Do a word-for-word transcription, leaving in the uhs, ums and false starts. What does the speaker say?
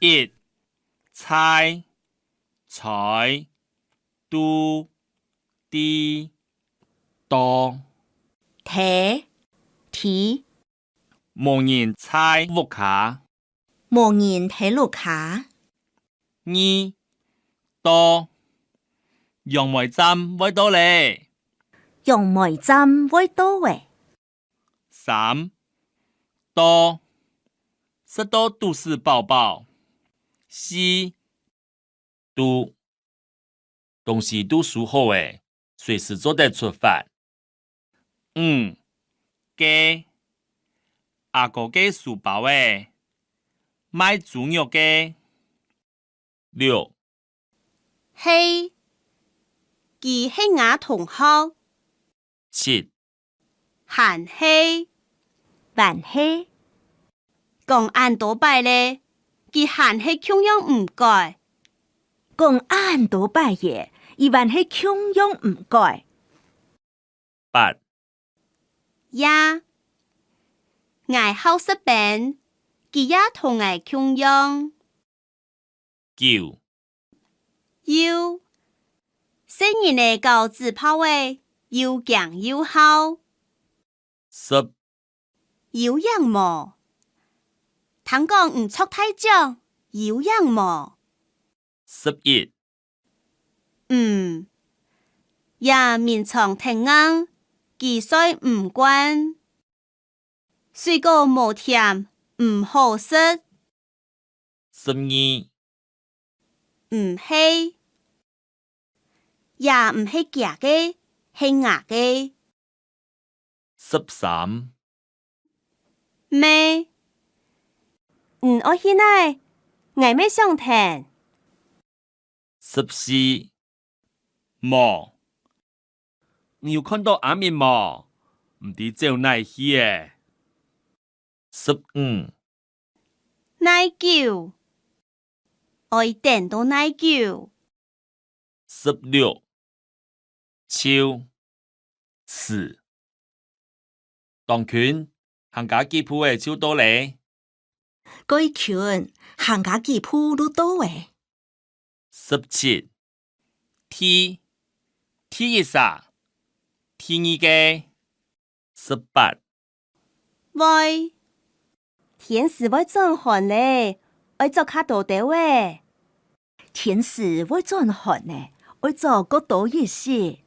一、在、在、肚、地、到、在、在。無人在屋下。無人在屋下。 二、到，楊梅站會到咧。楊梅站會到咧。三、到，食到肚屎飽飽。四、肚，東西都收好咧，隨時做得出發。 五、个，阿哥个書包仔，賣豬肉个。六、係，佢係吾同學。七、還係，還係。講恁多擺咧，佢還係共樣毋改。講恁多擺咧，佢還係共樣毋改。 八、也，𠊎好食冰，佢也同𠊎共樣。九、又，細人仔搞紙炮仔，又驚又好。十、有影無？聽講你著大獎，有影無？ 十一、毋，這眠床忒硬，佢睡毋慣。水果無甜，毋好食。十二、毋係，這毋係厥个，係吾个。 十三、乜，你愛去哪？𠊎乜想跈。十四、無，你有看著阿明無？毋知走哪去咧。十五、哪久？愛等到哪久？ 十六、就、時。當近，還加幾步仔就到咧。過近，還加幾步就到咧。十七、第，第一儕，第二个。 十八、會。天時會轉寒咧，愛著較多兜仔。天時會轉寒咧，愛著過多一息。